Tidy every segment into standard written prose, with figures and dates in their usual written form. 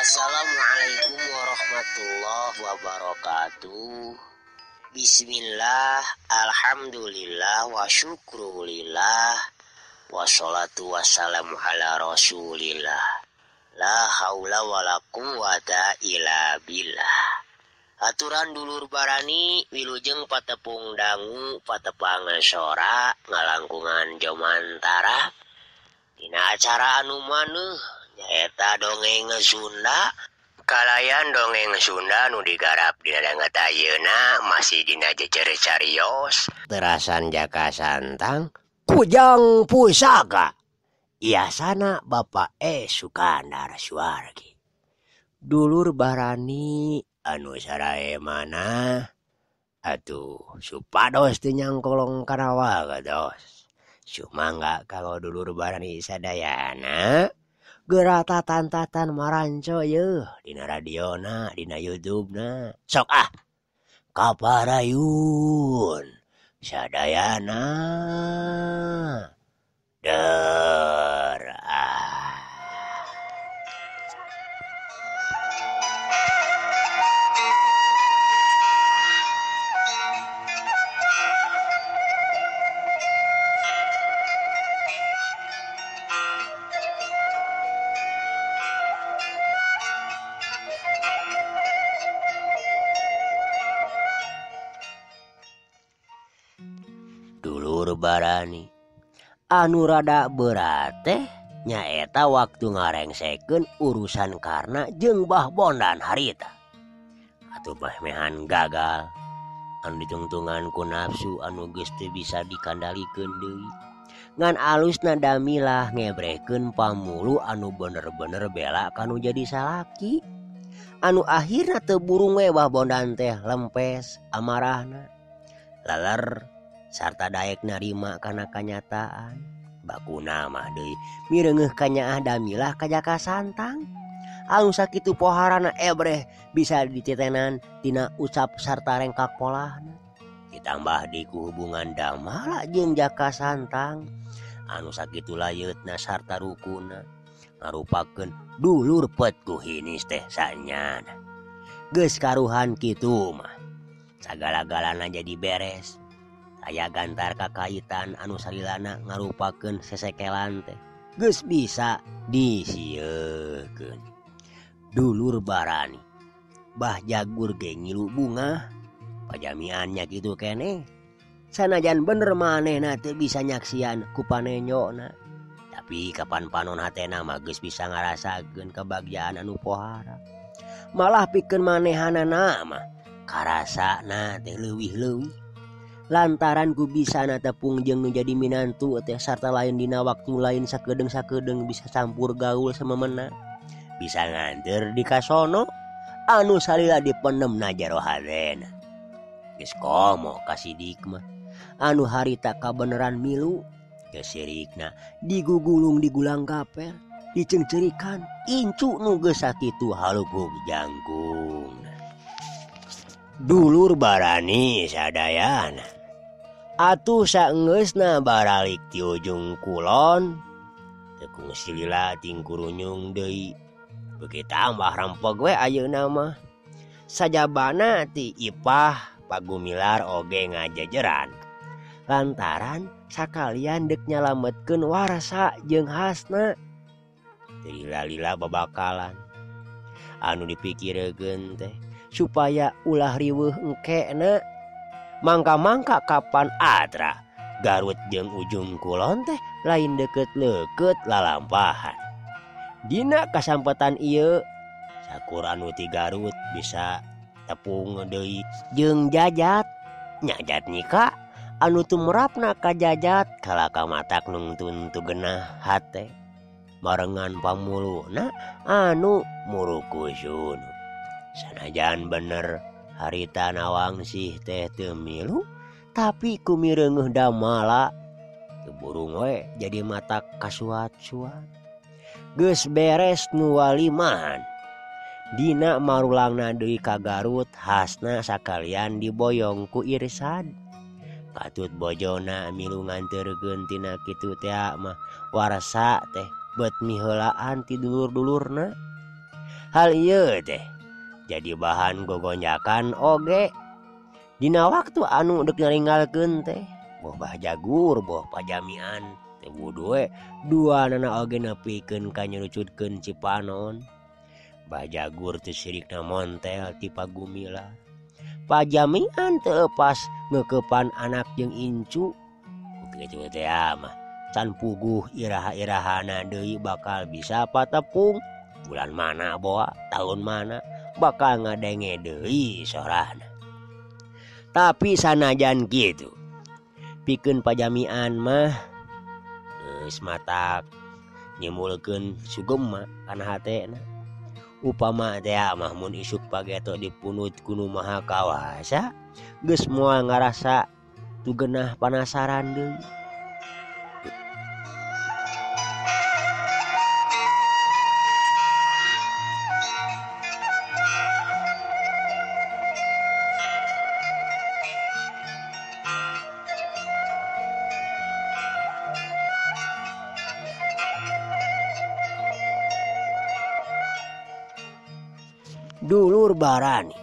Assalamualaikum warahmatullahi wabarakatuh. Bismillah, alhamdulillah, wa syukrulillah, wassalatu wassalamu ala rasulillah. La haula wala quwata illa billah. Aturan dulur barani wilujeng patepung dangu patepangan sora ngalangkungan jomantara. Dina acara anu maneuh nyaeta dongeng Sunda. Kalayan dongeng Sunda nu digarap dina danget ayeuna masih dina jejer carios terasan Jaka Santang Kujang Pusaka iasana Bapak E Sukandar Suwargi. Dulur barani anu sarae mana atuh supados teu nyangkolong kana wados. Sumangga kalau dulur barani sadayana geura tatan-tatan maranco yeuh dina radiona dina YouTube-na. Sok ah kaparayun sadayana der ah. Dulur barani anu rada berat teh nyaeta waktu ngarengsekeun urusan Karna jeung Bah Bondan harita. Atuh mehan gagal anu ditungtungan ku nafsu anu geus teu bisa dikandalikeun deui. Ngan alusna Damilah ngebrekeun pamulu anu bener-bener bela kanu jadi salaki. Anu akhirna teu burung we Bah Bondan teh lempes amarahna. Laler sarta daek narima kana kanyataan. Bakuna mah deui mireungeuh kanyaah Damilah ka Jaka Santang. Anu sakitu poharana ebreh bisa dititenan tina ucap sarta rengkak polahna. Ditambah deui ku hubungan Damala jeung Jaka Santang anu sakitu layeutna sarta rukuna ngarupakeun dulur pet ku hinis teh sanyana. Geus karuhan kitu mah sagala-galana jadi beres. Aya gantar kakaitan anu salilana ngarupakeun sesekelan teh geus bisa disiekeun. Dulur barani Bah Jagur ge ngilu bungah pajamiannya kitu keneh. Sanajan bener manehna teu bisa nyaksian ku panenyona, tapi kapan panon hatena mah geus bisa ngarasakeun kebahagiaan anu pohara. Malah pikeun manehanana mah karasana teh leuwih-leuwih. Lantaran ku bisa na tepung jeung nu jadi minantu teh sarta lain dina waktu lain sakedeung-sakedeung bisa campur gaul samemena. Bisa nganter di kasono anu salila dipenemna jero hatena. Geus komo ka Sidik mah anu harita kabeneran milu gesirikna digugulung digulang kapel diceungceurikan incu nu geus sakitu halukuk jangkung. Dulur barani sadayana atuh saenggeusna baralik ti ujung kulon teu kungsi lila tingkurunyung deui. Beuki tambah rempeg we ayeuna mah. Sajabana ti Ipah Pagumilar oge ngajejeran lantaran sakalian deuk nyalametkeun Warsa jeung Hasna. Teu lila-lila babakalan anu dipikireun teh supaya ulah riweuh engkena. Mangka-mangka kapan atra Garut jeung ujung kulon teh lain deket-leukeut lalampahan. Dina kasampetan ieu Sakur anu ti Garut bisa tepung deui jeung Jajat. Nya Jatnika anu tumrapna ka Jajat kalaka matak nungtun tu genah hate. Barengan pamuluna anu murukusun. Sanajan bener harita Nawangsih teh teu milu tapi kumireungeuh damala teu burung we jadi matak kasuat-suat. Geus beres nu walimahan. Dina marulangna deui ka Garut hasna sakalian diboyong ku Irsad. Katut bojona milu nganterkeun tina kitu teh mah warsa teh bet miheulaan ti dulur-dulurna. Hal ieu teh jadi bahan gogonjakan oge. Dina waktu anu deuk nyaringgalkeun teh boh Bah Jagur boh Pajamian teh wudu we duanana oge nepikeun ka nyerucutkeun Cipanon. Bah Jagur teu sirikna montel ti Pagumila. Pajamian teu lepas ngeukepan anak jeung incu. Kitu teh mah can puguh iraha-irahana deui bakal bisa patepung. Bulan mana boa, tahun mana bakal ngadenge deui sorana. Tapi sanajan kitu, pikeun Pajamian mah geus matak nyimulkeun sugema kana hatena. Upama teh mah mun isuk pageto dipunut ku Nu Maha Kawasa, geus moal ngarasa tu genah panasaran deui. Dulur barani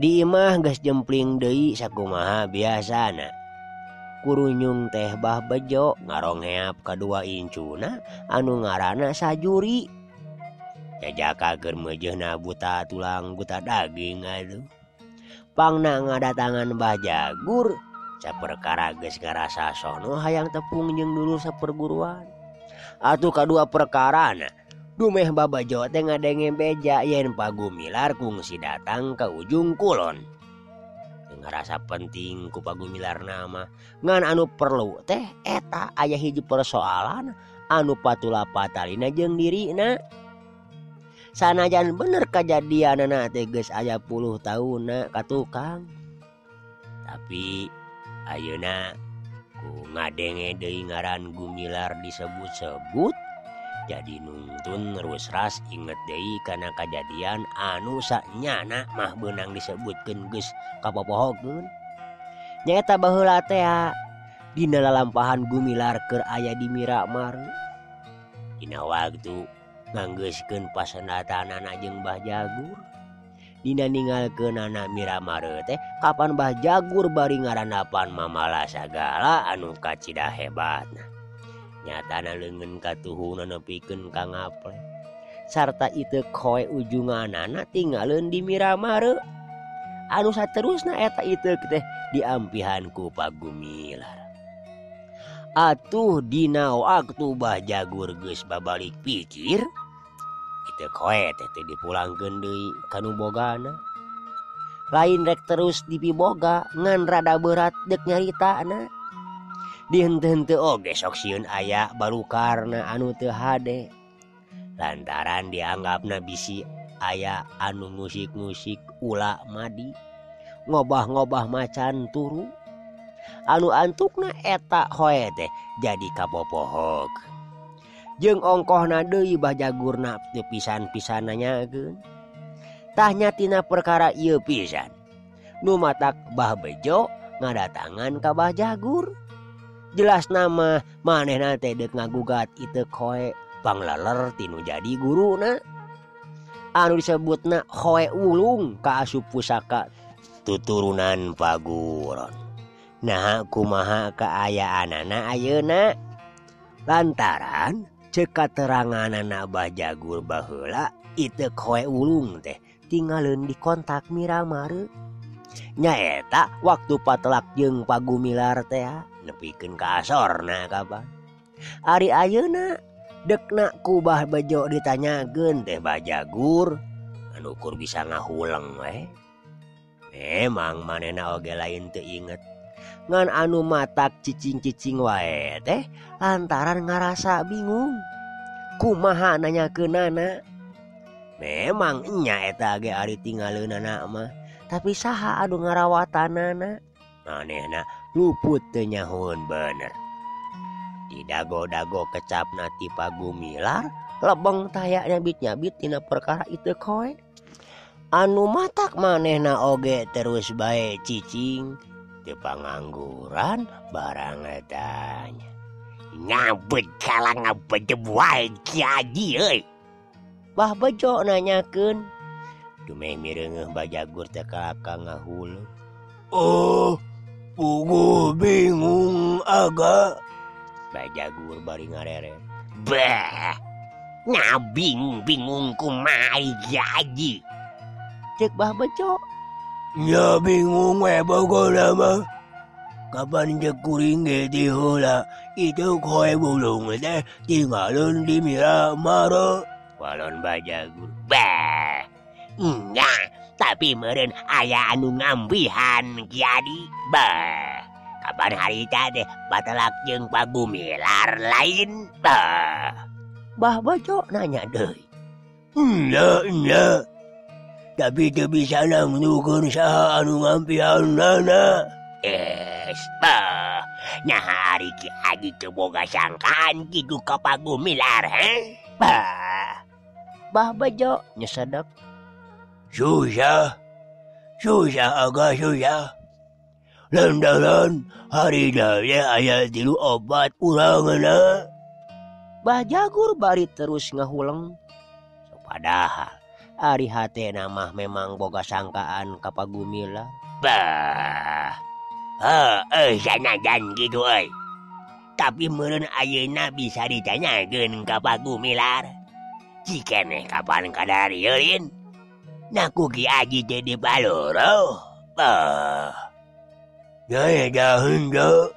di imah geus jempling deui sakumaha biasana. Kurunyung teh Bah Bejo ngarongheap kadua incuna anu ngaranna Sajuri. Jajaka keur meujeuhna buta tulang buta daging aduh. Pangna ngadatangan Bah Jagur saperkara geus ngarasa sono hayang tepung jeung dulur saperguruan. Atuh kadua perkarana dumeh Babajo teh ngadenge beja yen Pagumilar kungsi datang ke ujung kulon. Ngarasa penting ku Pagumilar nama ngan anu perlu teh eta aya hiji persoalan anu patula patalina jeung dirina. Sanajan bener kajadianana teh geus aya puluh taunna ka tukang. Tapi ayeuna ku ngadenge deui ngaran Gumilar disebut-sebut jadi nungtun rusras inget deui kana kajadian anu sanyana mah beunang disebutkeun geus kapopohokeun. Nyaeta baheula teh dina lalampahan Gumilar keur aya di Miramar. Dina waktu nganggeuskeun pasendatanana jeung Bah Jagur. Dina ninggalkeunana Miramar teh kapan Bah Jagur bari ngarandapan mamala sagala anu kacida hebatna. Nyatana leungeun katuhuna nepikeun ka ngaple sarta iteuk hoe ujunganana tinggalin di Miramare. Anu saterusna eta iteuk teh diampihan ku Pagumilar. Atuh dina waktu Bah Jagur geus babalik pikir, iteuk hoe teh teu dipulangkeun deui ka nu bogana. Lain rek terus dipiboga ngan rada berat deuk nyaritana. Dihenteu-henteu oge sok sieun aya barukarna anu teu hade. Lantaran dianggapna bisi aya anu musik-musik ula madi, ngobah-ngobah macan turu. Anu antukna eta hoe teh jadi kapopohok. Jeung ongkohna deui Bah Jagurna teu pisan-pisan nanyakeun. Tah nya tina perkara ieu pisan. Nu matak Bah Bejo ngadatangan ka Bah Jagur. Jelas nama manehna teh deuk ngagugat iteuk hoe pangleler tinu jadi guruna. Anu disebutna hoe wulung kaasup pusaka tuturunan Paguron. Nah kumaha kaayaanana ayeuna? Lantaran ceuk kateranganana Bah Jagur baheula iteuk hoe wulung teh tinggalin di kontak Miramare. Nyaeta waktu patelak jeung Pagumilar teh nepikeun ka asorna kapan. Ari ayeuna dekna ku Bah Bejo ditanyakeun teh Bah Jagur Anu ukur bisa ngahuleng we. Memang manehna oge lain teu inget. Ngan anu matak cicing-cicing wae teh lantaran ngarasa bingung. Kumaha nanyakeunana? Memang nya eta ge ari tinggaleunana mah, tapi saha anu ngarawatanana? Manehna luput teu nyahoeun bener. Di dago-dago kecapna ti Pagumilar, lebeng taya nyabit-nyabit tina perkara itu koe. Anu matak manehna oge terus bae cicing teu pangangguran barang etanya. Ngabet kalah ngabet wae Ki Aji euy. Bah Bejo nanyakeun. Dumeh mireungeuh Bajagur teh kalaka ngahuleng. Oh, puguh bingung aga. Bajagur bari ngarere. Bah, ngabingung-bingung kumaha Ki Aji. Cek Bah Bejo. Nya bingung we pokona mah. Kapan cek kuring ge ti heula itu koe bulung teh tinggaleun di Miramaro. Walon Bajagur. Bah, nya tapi meureun aya anu ngambihan Ki Adi. Bah, kapan harita teh batelak jeung Pagumilar lain. Bah, Bah Bejo nanya deui. Nya nya. Tapi teu bisa nangnukeun saha anu ngampihanana. Es, bah, nyaha ari Ki Adi teu boga sangkaan kitu ka Pagumilar, he? Bah. Bah Bejo nyesedek. Susah. Susah agak susah. Lantaran hari teh aya 3 obat urangna. Bah Jagur bari terus ngahuleng. So, padahal ari hatena mah memang boga sangkaan ka Pagumilar. Bah. Heuh, sanajan kitu euy. Tapi meureun ayeuna bisa ditanyakeun ka Pagumilar. Cikeneh kapan kadarieu lin? Nah ku Ki Aji teh dipaloro. Bah. Nya eta henteu.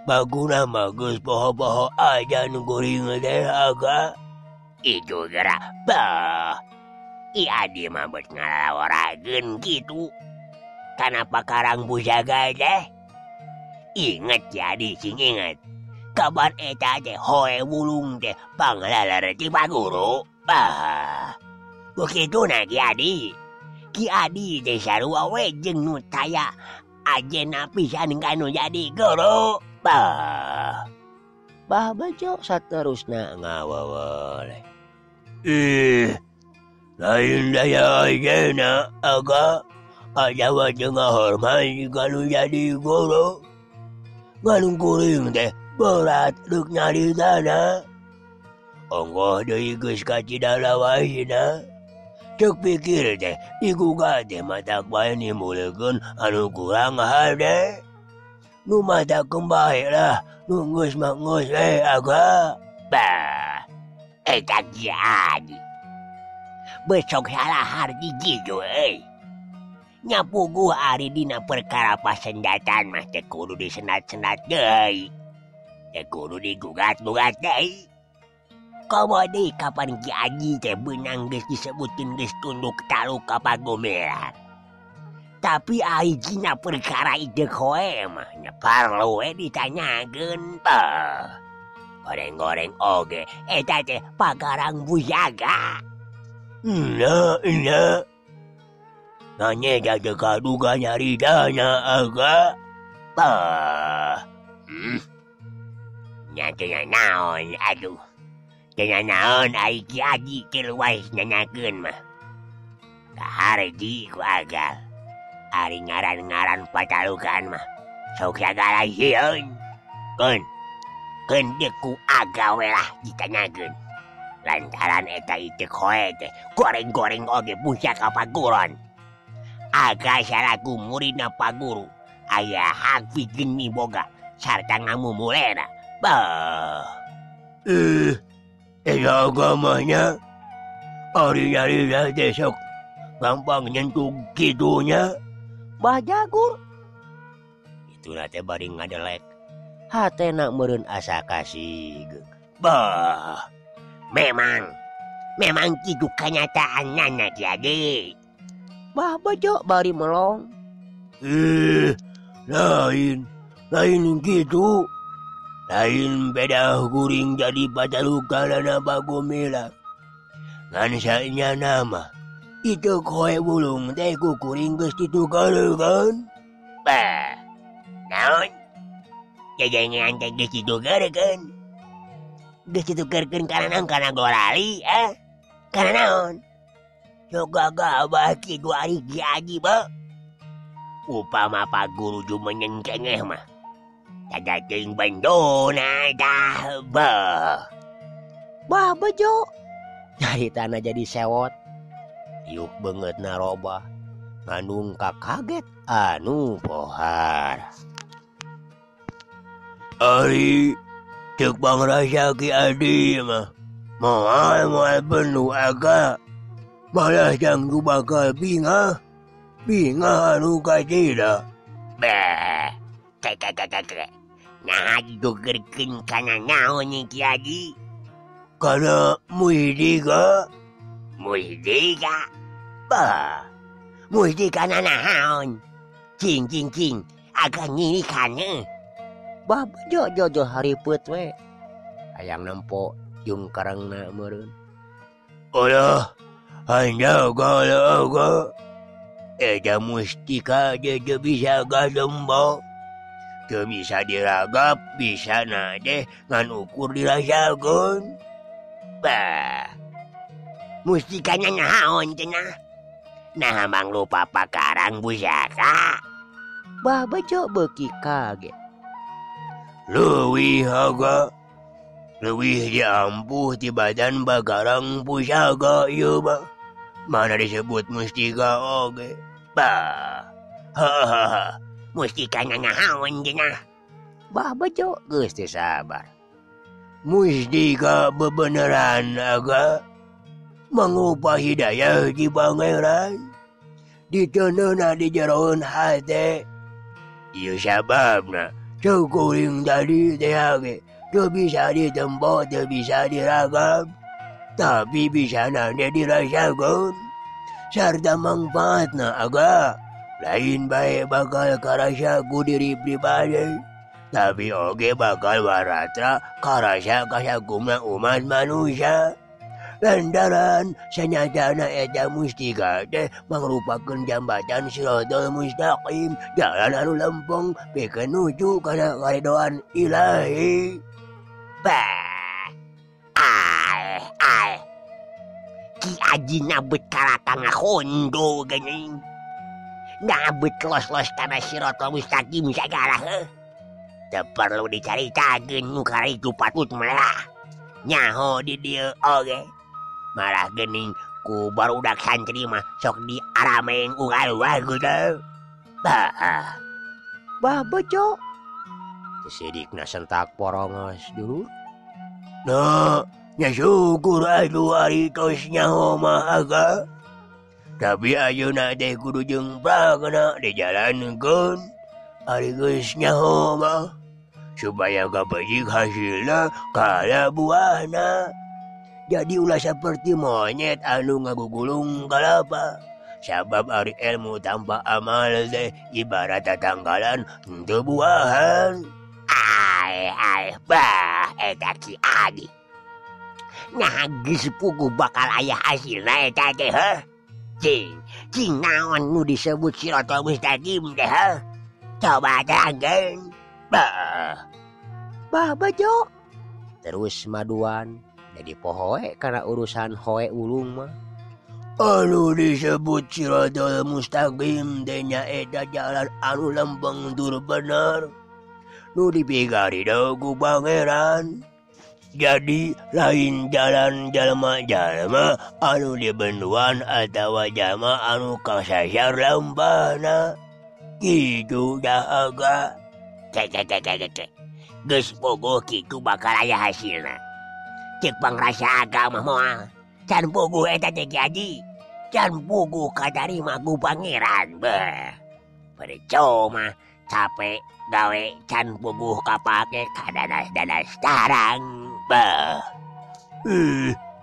Baguna mah geus poho-poho aja nu kuring teh aga. Itu gerak. Bah. Ki Adi mah beut ngalaworakeun kitu. Kana pakarang pusaka teh? Inget Ki Adi sing inget. Kabar eta teh hoe bulung teh panglalar ti paguru. Bah. Bekituna Ki Adi. Ki Adi teh sarua we jeung nu taya ajena pisan kanu jadi guru. Bah. Bah Bejo saterusna ngawawole. Ih, lain daya ajena aga. Ajawa teu ngahormat kanu jadi guru. Ngan kuring teh berat deuk nyaritana. Onggoh deui geus kacidalawasina. Cek pikir teh digugat teh matak bae nimbulkeun anu kurang hade. Nu matak kembae lah nu geus mah geus we aga. Bah, eta Ki Adi. Besok salah hardi gitu euy. Nya puguh ari dina perkara pasenjatan mah teh kudu disenat-senat deui. Teh kudu digugat-gugat deui. Komo deui kapan Ki Aji teh beunang geus disebutkeun geus tunduk taluk ka Pagumilar. Tapi ari dina perkara ieu koe mah nya parlu we ditanyakeun. Bah. Goreng-goreng oge eta teh pakarang pusaka. Nya nya. Nanya jaga kaduga nyaritana aga. Bah. Nya teu naon aduh. Teu naon ari Ki Aji teu luas nanyakeun mah. Kaharji ku agal. Ari ngaran-ngaran patalukan mah sok sagala sieun. Keun. Keun deuk ku aga we lah ditanyakeun. Lantaran eta ieu koe teh goreng-goreng oge pusaka paguron. Aga salaku muridna paguru aya hak pikeun miboga sarta ngamumulena. Bah. Eta agamanya ari nyarita teh sok gampang nyentuh kitunya. Bah Jagur ituna teh bari ngadelek. Hatena meureun asa kasih. Bah, memang Memang kitu kanyataanna Ki Aji. Bah Bejo bari melong. Lain lain gitu. Lain beda kuring jadi patalukanana Bagumila. Ngan sanyana mah itu koe wulung teh ku kuring geus ditukeurkeun. Bah. Naon? Jajangan teh geus ditukeurkeun. Geus ditukeurkeun kana naon kana gorali eh? Kana naon? Sok gagabah kitu ari Ki Aji beuh. Upama Pak Guru jumeneng kengeh mah. Cada teuing bendona tah beuh. Bah Bejo. Caritana jadi sewot. Yuk beungeutna robah. Ngandung kakaget anu pohar. Ari ceuk pangrasa Ki Adi mah moal moal penuh aga. Malah janggu bakal bingah. Bingah anu kacida. Bah. Kek. Nah ditukeurkeun kana naon Ki Aji? Kana mustika. Mustika? Bah. Mustika naon? Cing cing cing. Agak nyirikan heuh. Bah Bejo jojo haripeuet we. Hayang nempo jeung karangna meureun. Alah, hanya kalau eta mustika teu bisa katempo. Teu bisa diragap, bisa na teh ngan ukur dirasakeun. Bah. Mustikanya naon cenah? Nah mang lupa pakarang pusaka. Bah Bejo beuki kaget. Leuwih aga. Leuwih diampuh ti badan bagarang pusaka ieu mah. Mana disebut mustika oge. Bah. Hahaha. Mustikanya naon cenah? Bah Bejo geus teu sabar. Mustika bebeneran aga. Mangupah hidayah di pangeran. Diteuneuhna di jeroan hate. Ieu sababna ceuk kuring tadi teh ge teu bisa ditempo, teu bisa diragam, tapi bisa nane dirasakeun. Sarta mangfaatna aga lain bae bakal karasa ku diri pribadi, tapi oge bakal waratra karasa kasakumna umat manusia. Lantaran sanyatana eta mustika teh mangrupakeun jambatan siratal mustaqim, jalan anu lempeng pikeun nuju kana karidoan ilahi. Bah. Ai ai. Ki Aji nabet kalaka ngahondo geuning. Nabet los-los kana siratal mustaqim sagala heuh. Teu perlu dicaritakeun nu karitu patut malah. Nyaho di dieu oge. Malah geuning ku barudak santri mah sok diarameng ugal-ugal gitu. Bah. Bah Bejo. Sidikna sentak porongos dulu. Nah, nya syukur atuh ari tos nyaho mah aga. Tapi ayeuna teh kudu jeung pragna dijalankeun. Ari geus nyaho mah supaya kabejik hasilna kana buahna. Jadi ulah seperti monyet anu ngagugulung kalapa. Sabab ari ilmu tanpa amal teh ibarat tatangkalan teu buahan. Ai ai bah eta Ki Adi. Nah geus puguh bakal aya hasilna eta teh heuh. Cing, cing naon nu disebut siratal mustaqim teh heuh. Coba terangkeun. Bah. Bah Bejo. Terus maduan jadi pohoe karena urusan hoe ulung mah. Anu disebut siratal mustaqim teh nyaeta jalan anu lempeng tur bener. Nu dipigarido ku pangeran. Jadi lain jalan jalma-jalma anu dibenduan atawa jalma anu kasasar lambana. Kitu dah aga. Cek cek cek cek cek. Geus puguh kitu bakal aya hasilna. Cek pangrasa agama moal. Can puguh eta teh Ki Aji. Can puguh katarima ku pangeran beuh. Percuma capek gawe can puguh kapake kadadas-dadas tarang beuh.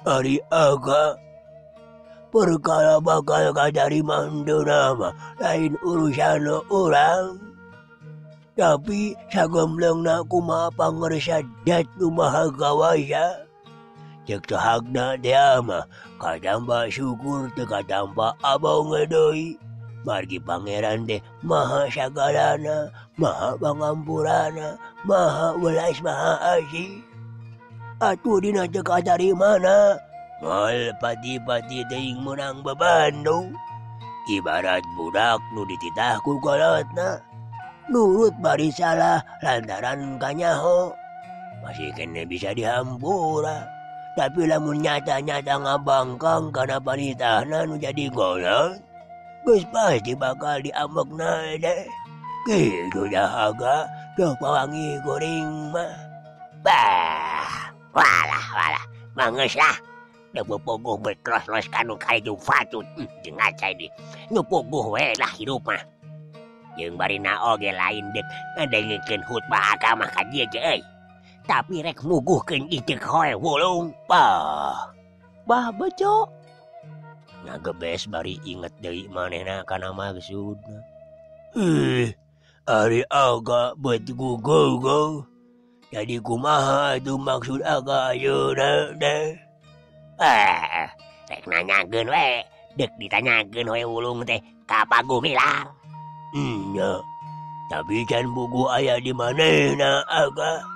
Ari aga perkara bakal katarima henteu mah lain urusan urang. Tapi sagemblengna kumaha pangersa dat nu maha kawasa. Cek sahagna teh mah katampa syukur teu katampa abong deui. Margi pangeran teh maha sagalana, maha pangampurana, maha welas maha asih. Atuh dina teu katarimana moal pati-pati teuing meunang babando. Ibarat budak nu dititah ku kolotna nurut bari salah lantaran kanyaho. Masih kene bisa dihampura. Tapi lamun nyata-nyata ngabangkang kana panitahna nu jadi golot, geus pasti bakal diamekna deh. Kitu dah aga teu pawangi kuring mah. Bah, walah walah, mangeus lah. Da bobogoh berkelos-los kanu kaitu fatut jeung ngacai di. Nu puguh we lah hirup mah. Jeung barina oge lain deuk ngadengekeun khutbah agama ka dieu ge euy. Tapi rek muguhkeun iteuk hoe wulung. Bah. Bah bejo. Ngagebes bari inget deui manehna kana maksudna. Ari aga bet gugogo. Jadi kumaha atuh maksud aga ayeuna teh? Rek nanyakeun we, deuk ditanyakeun we wulung teh ka Pagumilar. Nya. Tapi can buku aya di manehna aga.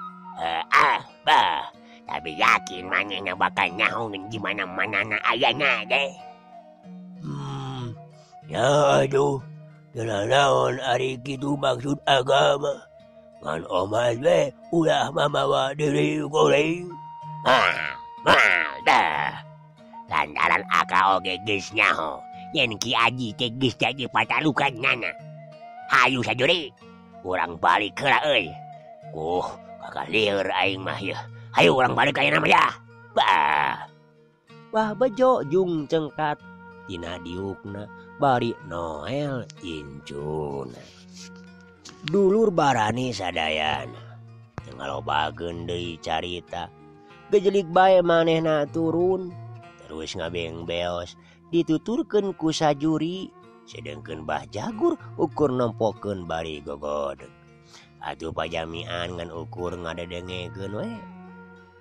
Bah, tapi yakin manehna bakal nyaho di mana-mana ayana deh. Ya aduh, naon ari kitu maksud agama. Ngan omat we ulah mamawa diri goreng. Dah. Lantaran aka oge geus nyaho yen Ki Aji teh geus jadi patalukan nana. Hayu sajuri, urang balik heula euy. Kuh, kakak lieur aing mah yeuh. Hayu urang balik ayeuna mah ya. Bah. Bah bejo jung cengkat tina diukna bari Noel incuna. Dulur barani sadayana teu ngalobakeun deui carita. Gejelik bae manehna turun terus ngabeng-beos dituturkeun ku sajuri sedengkeun Bah Jagur ukur nempokeun bari gogodeg. Atuh pajamian ngan ukur ngadedengekeun we.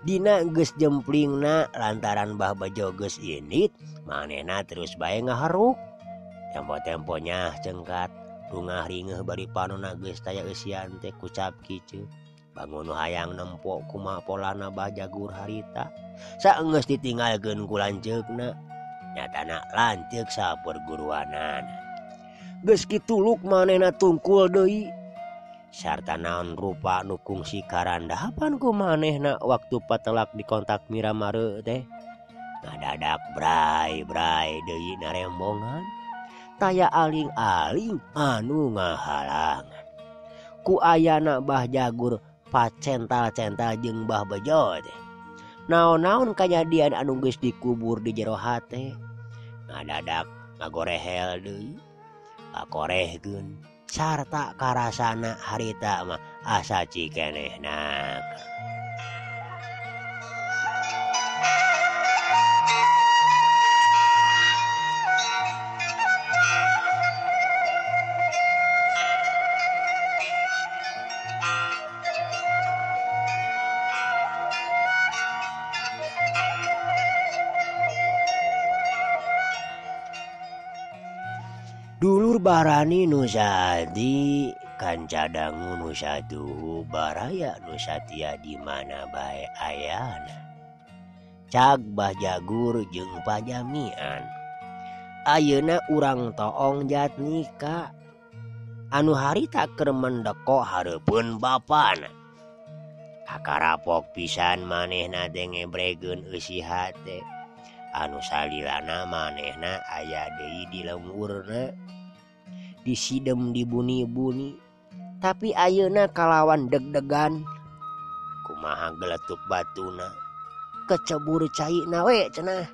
Dina geus jemplingna lantaran Bah Bejo geus indit manehna terus bae ngaharuk. Tempo-temponya cengkat rungah ringeuh bari panonna geus taya eusian teh kucap kicu. Bangun hayang nempo kumaha polana Bah Jagur harita. Saenggeus ditinggalkeun ku lanceukna, nyatana lanceuk saperguruanana. Geus kituluk manehna tungkul deui. Sarta naon rupa nu kungsi karandapan ku manehna waktu patelak di kontak Miramare teh. Ngadadak brai-brai deui narembongan. Taya aling-aling anu ngahalangan. Ku ayana Bah Jagur pacental-cental jeung Bah Bejo teh. Naon-naon kajadian anu geus dikubur di jero hate. Ngadadak ngagorehel deui. Kakorehkeun sarta karasana harita mah asa cikenehna. Dulur barani nu sadi kanca dangu nu saduhu baraya nu satia di mana bae ayana. Cag Bah Jagur jeung pajamian. Ayeuna urang toong Jatnika anu harita keur mendeko hareupeun bapana. Kakarapok pisan manehna teh ngebregeun eusi hate. Anu salilana manehna aya deui di lemburna. Disidem dibuni-buni. Tapi ayeuna kalawan deg-degan. Kumaha geletuk batuna. Kecebur caina we cenah.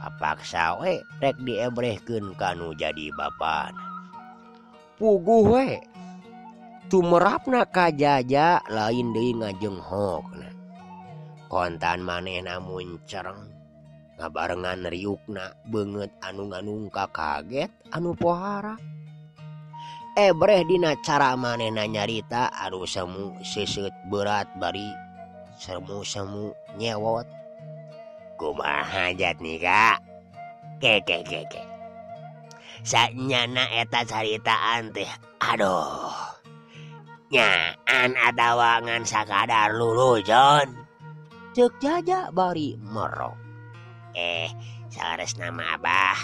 Apaksa we rek diebrehkeun kanu jadi bapana. Puguh we. Tumerapna kajaja lain deui ngajenghokna. Kontan manehna muncereng ngabarengan riukna beungeut anu nganungka kaget anu pohara. Ebreh dina cara manehna nyarita anu semu seuseut berat bari semu-semu nyewot. Kumaha Jatnika? Keke. Sanyana eta caritaan teh aduh. Nyaan atawa ngan sakadar lulujon. Ceuk Jaja bari merok. Sares nama Abah.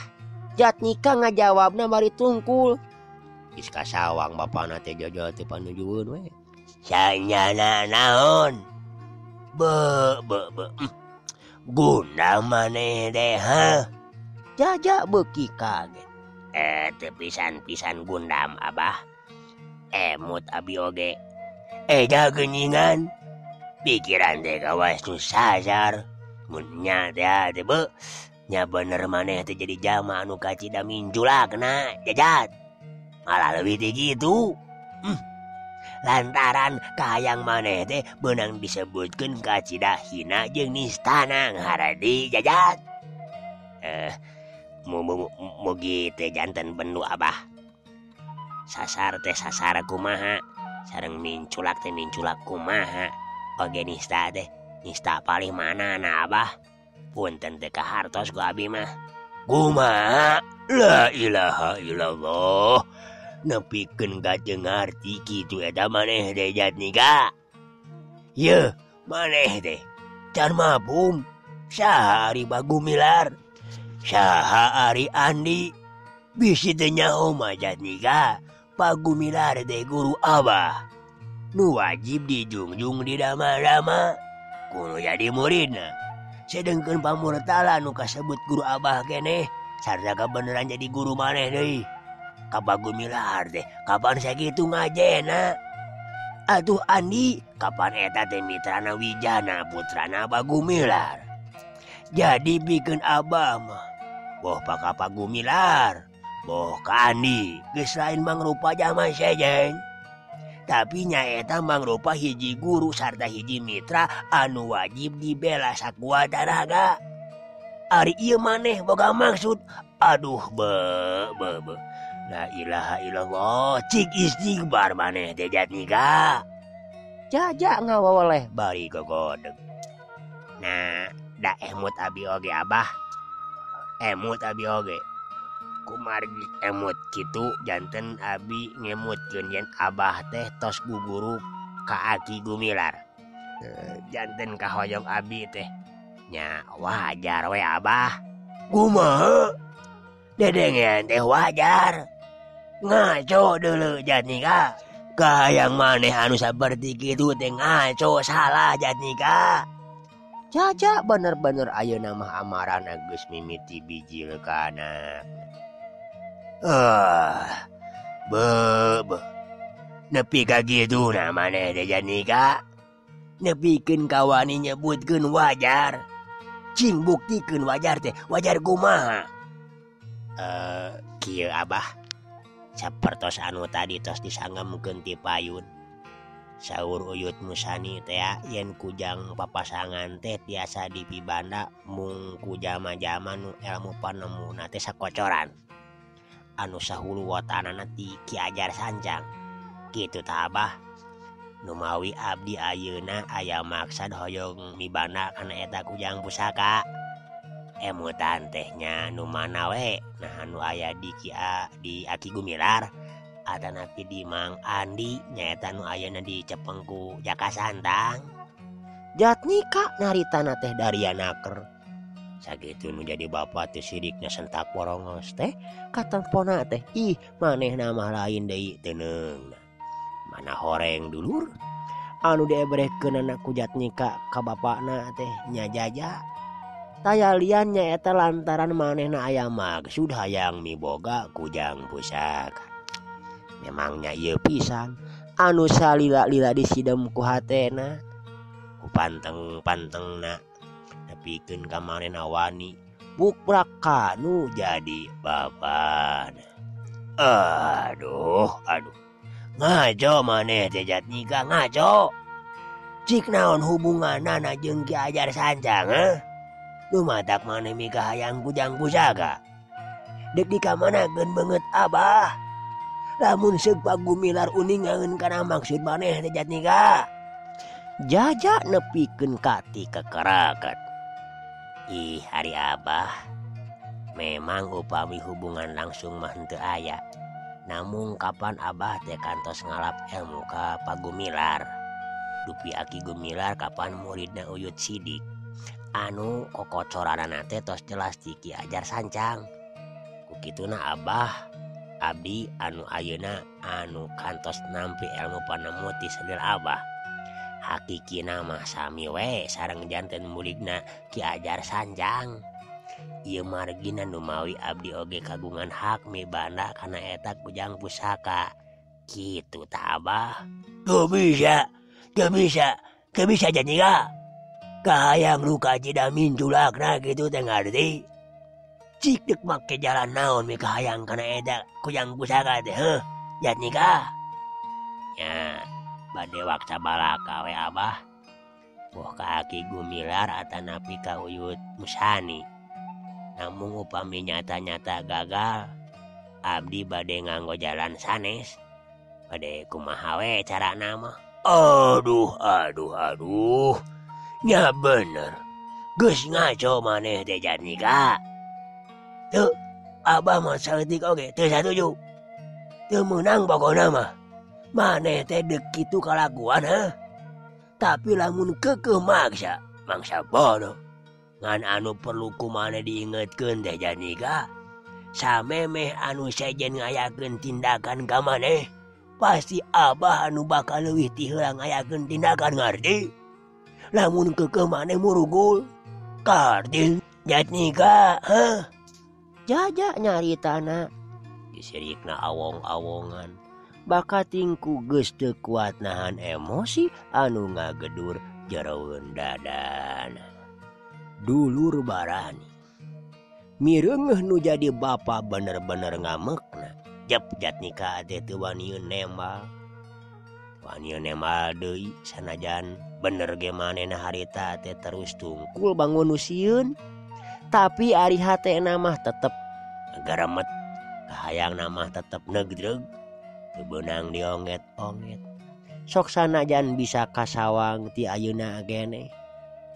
Jatnika ngajawabna bari tungkul. Geus kasawang bapana teh Jaja teh panujueun we. Sanyana naon? Be. Guna maneh teh ha? Jaja beuki kaget. Teu pisan-pisan gundam Abah. Emut abi oge. Da geuningan. Pikiran teh kawas nu sasar. Mun nya teh be. Nya bener maneh teh jadi jalma anu kacida minjulakna jajat. Malah leuwih ti kitu. Lantaran kahayang maneh teh beunang disebutkeun kacida hina jeung nistana ngaharadi jajat. Mugi teh janten bendu Abah. Sasar teh sasar kumaha, sareng minculak teh minculak kumaha. Oge nista teh nista palih mana na Abah. Punten teh kahartos ku abi mah. Kumaha? La ilaha illallah. Nepikeun ka teu ngarti kitu eta maneh teh Jatnika. Yeuh, maneh teh can mabum. Saha ari Bagumilar? Saha ari Andi? Bisi teu nyaho mah Jatnika. Bagumilar teh guru Abah. Nu wajib dijungjung di dama-dama. Kudu jadi muridna. Sedengkeun pamurtala nu kasebut guru Abah keneh sarta kabeneran jadi guru maneh deui. Ka Bagumilar teh kapan sakitu ngajena? Atuh Andi kapan eta teh mitrana Wijana putrana Bagumilar. Jadi bikeun Abah mah boh paka Bagumilar, boh ka Andi geus lain mangrupa jalma sejen. Tapi nyaeta mangrupa hiji guru sarta hiji mitra anu wajib dibela sakuat tanaga. Ari ieu maneh boga maksud aduh be. La ilaha illallah cik istighfar maneh teh Jatnika. Jaja ngawaweleh bari gogodeg. Nah, da emut abi oge Abah. Emut abi oge. Kumargi emut kitu janten abi ngemutkeun yen Abah teh tos guguru ka Aki Gumilar. Janten kahoyong abi teh nya wajar we Abah. Kumaha? Dedengean teh wajar. Ngaco deuleu Jatnika. Kahayang maneh anu saperti kitu teh ngaco salah Jatnika. Jaja bener-bener ayeuna mah amarana geus mimiti bijil ka anak. Be. Nepi ka kituna maneh teh Jatnika. Nepikeun kawani nyebutkeun wajar. Cing buktikeun wajar teh, wajar kumaha? Kieu Abah. Sapertos anu tadi tos disangemkeun ti payun. Saur Uyut Musani teh yen kujang papasangan teh tiasa dipibanda mung ku jama-jama nu ilmu panemuna teh sakocoran. Anu sahulu watanana ti Ki Ajar Sancang. Kitu tah Abah. Numawi abdi ayeuna aya maksad hoyong mibanda kana eta kujang pusaka. Emutan teh nya nu mana we nah anu aya di Kia di Aki Gumilar atanapi di Mang Andi nyaeta nu ayeuna di Cepengku Jaka Santang. Jatnika naritana teh darianaker. Sakitu nu jadi bapa teh sidikna sentak porongos teh katempona teh ih manehna mah lain deui teuneungna. Mana horeng dulur anu diebrehkeunana ku Jatnika ka bapana teh nya Jaja. Taya lian nyaeta lantaran manehna aya maksud hayang miboga kujang pusaka. Memangnya ieu pisan anu salila-lila disidem ku hatena. Ku panteng-pantengna nepikeun ka manehna wani bukbrak kanu jadi bapana. Aduh. Ngaco maneh teh Jatnika ngaco. Cik naon hubunganana jeung Ki Ajar Sancang heuh? Nu matak maneh mikahayang kujang pusaka. Dek dikamanakeun beungeut Abah. Lamun seuk Pagumilar uningaeun kana maksud maneh teh Jatnika. Jaja nepikeun kati kekerakat. Ih ari Abah, memang upami hubungan langsung mah henteu aya. Namung kapan Abah teh kantos ngalap ilmu ka Pagumilar. Dupi Aki Gumilar kapan muridna Uyut Sidik. Anu kokocoranana teh tos jelas ti Ki Ajar Sancang. Ku kituna Abah abdi anu ayeuna anu kantos nampi ilmu panemu ti selir Abah. Hakikina mah sami we sareng janten muridna Ki Ajar Sancang. Ieu margina nu mawi abdi oge kagungan hak mibanda kana eta kujang pusaka. Kitu tah Abah. Teu bisa, teu bisa, teu bisa Jatnika. Kahayang luka cidamin julakna kitu teh ngarti. Cik dek make jalan naon mikahayang kana eta kujang pusaka teh heuh Jatnika. Nya bade waksa balaka we Abah. Boh ka Aki Gumilar atanapi ka Uyut Musani. Namung upami nyata-nyata gagal, abdi bade nganggo jalan sanes. Bade kumaha we carana mah. Aduh aduh aduh. Nya bener. Geus ngaco maneh teh Jatnika. Teu Abah mah saeutik oge teu satuju. Teu meunang pokona mah. Maneh teh deuk kitu kalakuan heuh. Tapi lamun keukeuh maksa, mangsa bodoh. Ngan anu perlu ku maneh diingetkeun teh Jatnika. Samemeh anu sejen ngayakeun tindakan ka maneh, pasti Abah anu bakal leuwih ti heula ngayakeun tindakan ngarti. Lamun keukeuh maneh murugul, karti Jatnika heuh. Jaja nyaritana disirikna awong-awongan. Bakatingku geus teu kuat nahan emosi anu ngagedur jeroeun dadana. Dulur barani mireungeuh nu jadi bapa bener-bener ngamekna. Jep Jatnika teh teu waniun nembal. Waniun nembal deui sanajan bener ge manehna harita teh terus tungkul bangun nu sieun. Tapi ari hatena mah tetep garemet, kahayangna mah tetep negdreug. Teu beunang dionget-onget. Sok sanajan bisa kasawang ti ayeuna geneh.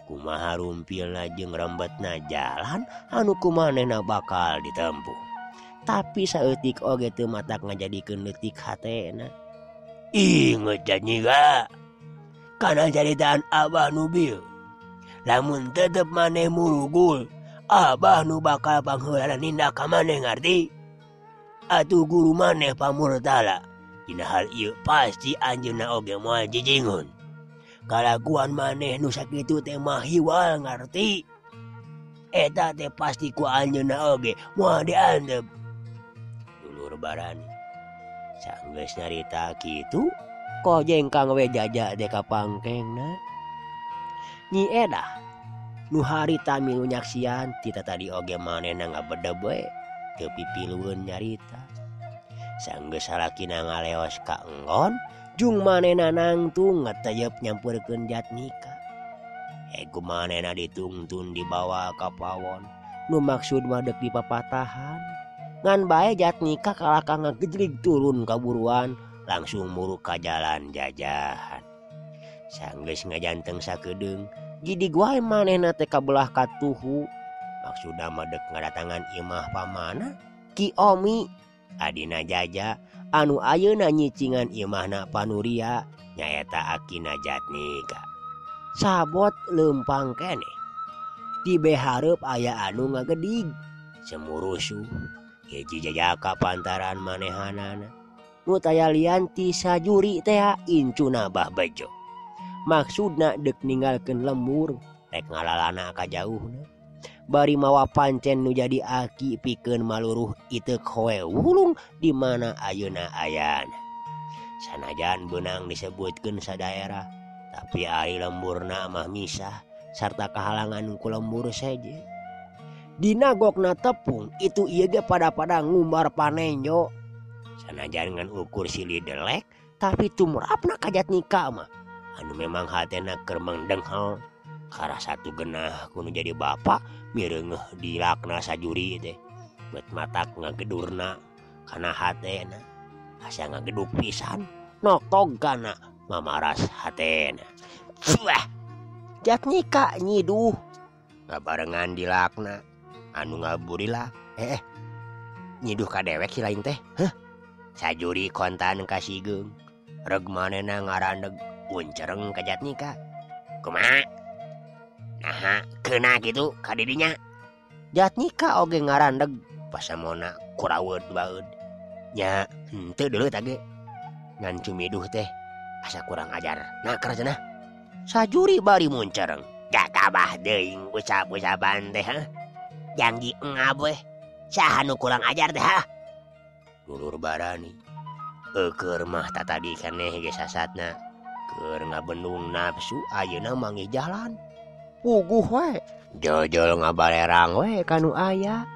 Kumaha rumpilna jeung rembetna jalan anu kumanehna bakal ditempuh. Tapi saeutik oge teu matak ngajadikeun leutik hatena. Inget Jatnika, kana caritaan Abah nu bieu. Lamun tetep maneh murugul, Abah nu bakal pangheulana nindak ka maneh ngarti. Atuh guru maneh pamurtala. Dina hal ieu pasti anjeunna oge moal jijingun. Kalakuan maneh nu sakitu teh mah hiwal ngarti. Eta teh pasti ku anjeunna oge moal diantep. Dulur barani sanggeus nyarita kitu, kojeng kang we jaja teh ka pangkengna. Nyi Edah nu harita milu nyaksian ti tadi oge manehna ngabedeb we teu pipilueun nyarita. Sanggeus salakina ngaleos ka enggon, jung manehna nangtung ngateyep nyampeurkeun Jatnika. Egu manehna ditungtun dibawa ka pawon, nu maksud mah deuk dipapatahan. Ngan bae Jatnika kalakah ngagejlig turun ka buruan, langsung muruk ka jalan jajahan. Sanggeus ngajanteng sakedeung, gidig wae manehna teh kabelah katuhu. Maksudna mah deuk ngadatangan imah pamana Ki Omi adina Jaja anu ayeuna nyicingan imahna Panuria nyaeta akina Jatnika. Sabot leumpang keneh. Di behareup aya anu ngagedig semurusuh hiji jajaka pantaran manehanana. Nu taya lian ti sajuri teh incuna Bah Bejo. Maksudna deuk ninggalkeun lembur rek ngalalana ka jauhna. Bari mawa pancen nu jadi aki pikeun maluruh iteuk hoe wulung di mana ayeuna ayana. Sanajan beunang disebutkeun sadaerah, tapi ari lemburna mah misah sarta kahalangan ku lembur seje. Dina gokna tepung itu ieu ge pada-pada ngumbar panenjo. Sanajan ngan ukur silih delek, tapi tumrapna ka Jatnika mah. Anu memang hatena keur mengdenghel karasa satu genah kudu jadi bapak mireungeuh dilakna sajuri teh. Bet matak ngagedurna kana hatena. Asa ngageduk pisan notog kana mamaras hatena. Wah, Jatnika nyiduh ngabarengan dilakna anu ngaburilah nyiduh ka dewek si lain teh. Heh, sajuri kontan ka sigeung reg manehna ngarandeg uncereng ka Jatnika. Kumaha? Naha keuna kitu ka didinya. Jatnika oge ngarandeg pasamona kuraweud baeud. Nya henteu deuleu tage ngan cumiduh teh asa kurang ajar. Nah cenah. Sajuri bari muncereng. Gagabah deui usap-usapan teh ha. Janji engab weh. Saha nu kurang ajar teh ha. Dulur barani. Eueur mah tatadi keneh ge sasatna. Keur ngabendung nafsu ayeuna manggih jalan. Puguh we. Jojol ngabalerang we ka nu aya.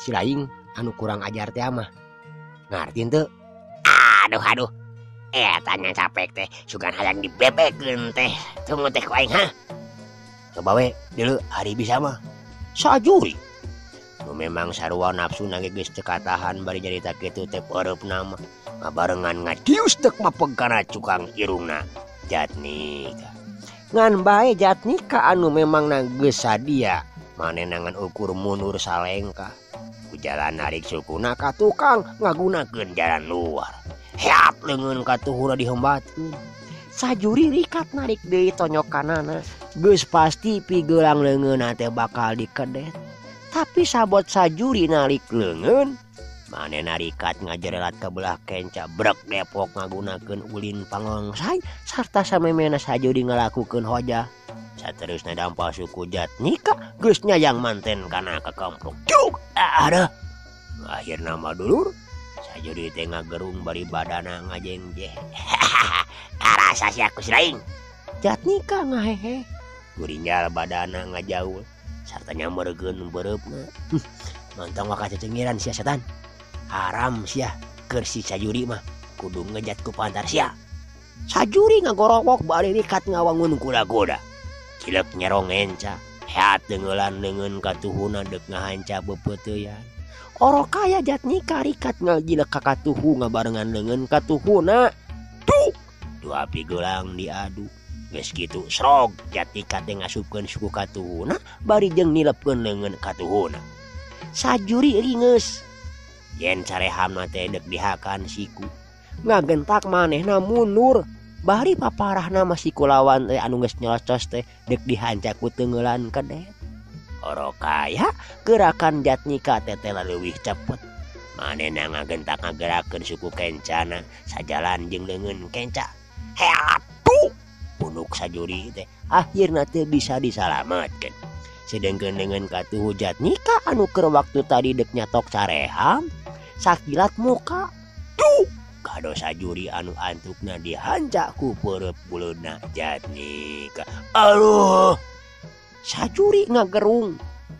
Si laing anu kurang ajar teh mah. Ngarti henteu? Aduh aduh. Tanya capek teh sugan hayang dibebekeun teh tunggu teh ku aing ha. Coba we deuleu hari bisa mah. Sajuri. Nu memang sarua nafsuna ge geus teu katahan bari nyarita kitu teh peureupna mah ngabarengan ngadius deuk mapeg kana cukang irungna Jatnika. Ngan bae Jatnika anu memangna geus sadia manehna ngan ukur mundur salengkah. Ku jalan narik sukuna ka tukang ngagunakeun jalan luar. Heat leungeun katuhuna dihembatkeun. Sajuri rikat narik deui tonyokanana. Geus pasti pigelang leungeunna teh bakal dikedet. Tapi sabot sajuri narik leungeun, manehna rikat ngajerelat ka belah kenca brek depok ngagunakeun ulin pangongsai sarta samemehna sajuri ngalakukeun hojah. Saterusna dampal suku Jatnika geus nyayang manten kana kakemplung. Cuk, aduh. Akhirna mah dulur sajuri teh ngagerung bari badana ngajengjeh. Karasa sia ku si laing. Jatnika ngahehe. Gurinjal badana ngajaul sarta nyamberkeun beureupna. Nontong waka cecengiran sia setan. Haram sia keur si sajuri mah kudu ngejat ku pantar sia. Sajuri ngagorowok bari rikat ngawangun kuda-kuda. Cilek nyerong enca, heat deungeulan leungeun katuhuna deuk ngahanca beupeuteuyan. Oro kaya Jatnika rikat ngajilek ka katuhu ngabarengan leungeun katuhuna. Tuh, dua pigelang diadu. Geus kitu srog Jatnika teh ngasupkeun suku katuhuna bari jeung nilepkeun leungeun katuhuna. Sajuri ringeus. Yen carehamna teh deuk dihakan siku. Ngagentak manehna mundur. Bari paparahna mah siku lawan teh anu geus nyelocos teh deuk dihanca ku teungeulan kedet. Oro kaya gerakan Jatnika teh leuwih cepet. Manehna ngagentak ngagerakeun suku kencana sajalan jeung leungeun kenca. Heat tuh punuk sajuri teh akhirna teh bisa disalametkeun. Sedengkeun leungeun katuhu Jatnika anu keur waktu tadi deuk nyatok careham sakilat muka tuh kado sajuri anu antukna dihanca ku peureub buleuna Jatnika. Aduh. Sajuri ngagerung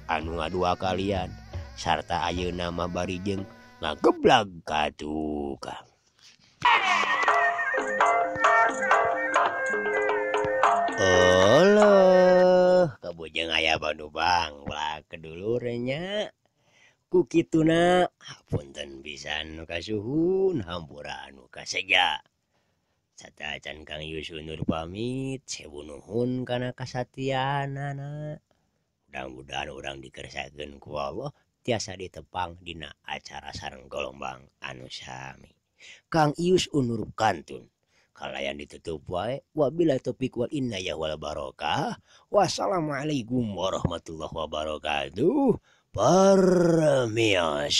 anu ngadua kalian sarta ayeuna mah bari jeung ngageblag ka tukang. Oloh kabujeng aya Bandung bangla kedulur nya. Ku kituna hapunten pisan nu kasuhun hampura anu kaseja. Sateuacan Kang Yusunur pamit, sewu nuhun kana kasatianana. Mudah-mudahan urang dikersakeun ku Allah tiasa ditepang dina acara sareng golombang anu sami. Kang Ius unur kantun. Kalayan ditutup wae wabillahi taufik wal inayah wal barokah. Wassalamualaikum warahmatullahi wabarakatuh. Parmios.